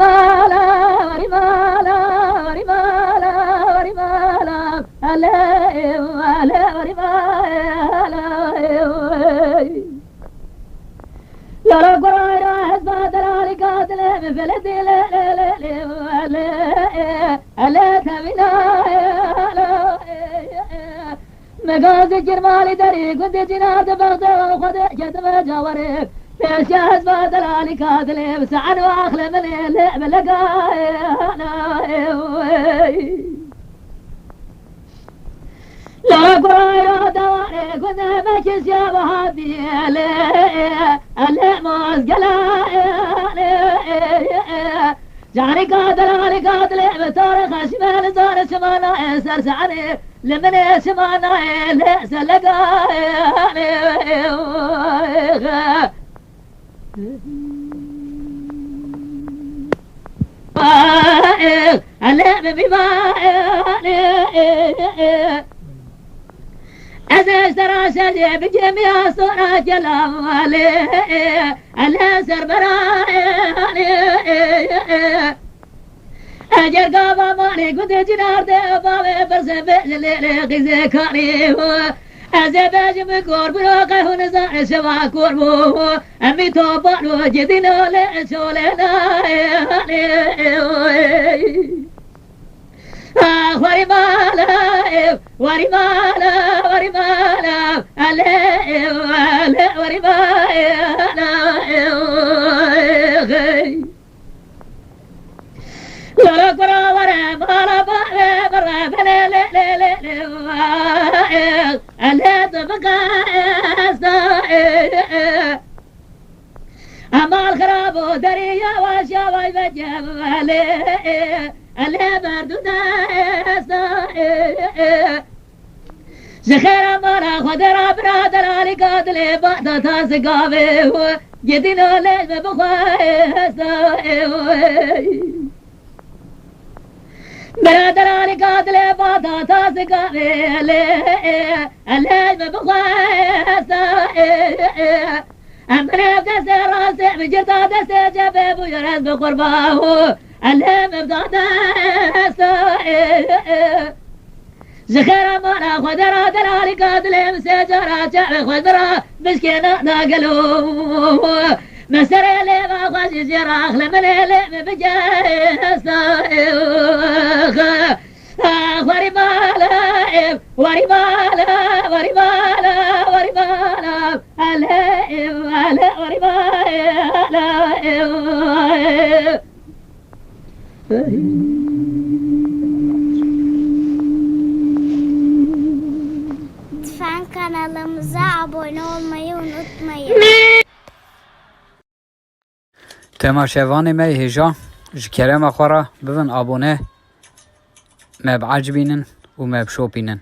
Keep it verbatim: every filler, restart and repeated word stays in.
Mala, wari mala, wari mala, wari mala. Ale, ale, wari mala. Yara gurayra hezba delalî katile, mefeletî le, le, le, le, le, ele, ele, tevîna, ele, ele. Megazê Kirmalî derî gundê cîna di bexda xwe de ketime cawarê. Pêşiya hezba delalî katilê bi se'en û axlê min ê lê bi legayê. La kuraya dawarê gundê me kisiya wehabiyê lê, lê mazgela. Carika delalî katilê bi tarê xeşmê li zarê çimana ê ser se'enê. Li min ê çima nayê lê selega. Elê bibî ba. Ez ê ji te re şerê bikêm ya sora kelam. Elê, elê serbera. Eger gava malê gundê cinar de bavê berse bê lê lê qîzê karî. Ez ê bêjim kor biro qe hûn zanê şeva kor bû. Emî to balo cidîno lê şolê nayê. Ah, wari mala, wari mala, wari mala. Ale, ale, wari mala. Lolo kura were mala bavê bire bene lê lê lê lê. Ele tu bika esta. Emal xirabo derî yavaş yavaş veke ele. Ele berdu desta. Ji xêra mala xwe de ra bira delalî katilê bata ta zigavê û gedîno lê me bixwe esta. Bira delalî katilê bata ta zigavê lê, lê me bixwe esta. Em binêv destê rastê min girta destê cepê bûyer ez bi qurba û elê min da desta. Ji xêra mala xwe de ra delalî katilê min sê cara çavê xwe de ra bişkêna da gelo. Me serê lê va xwe ji jê raxle min ê lê min bike esta. Wari mala, wari mala, wari mala, wari mala. Ale, ale, wari mala. Lütfen kanalımıza abone olmayı unutmayın. Temaşevanê me yê hêja, ji kerema xwe re bibin abone, me biecibînin û me bişopînin.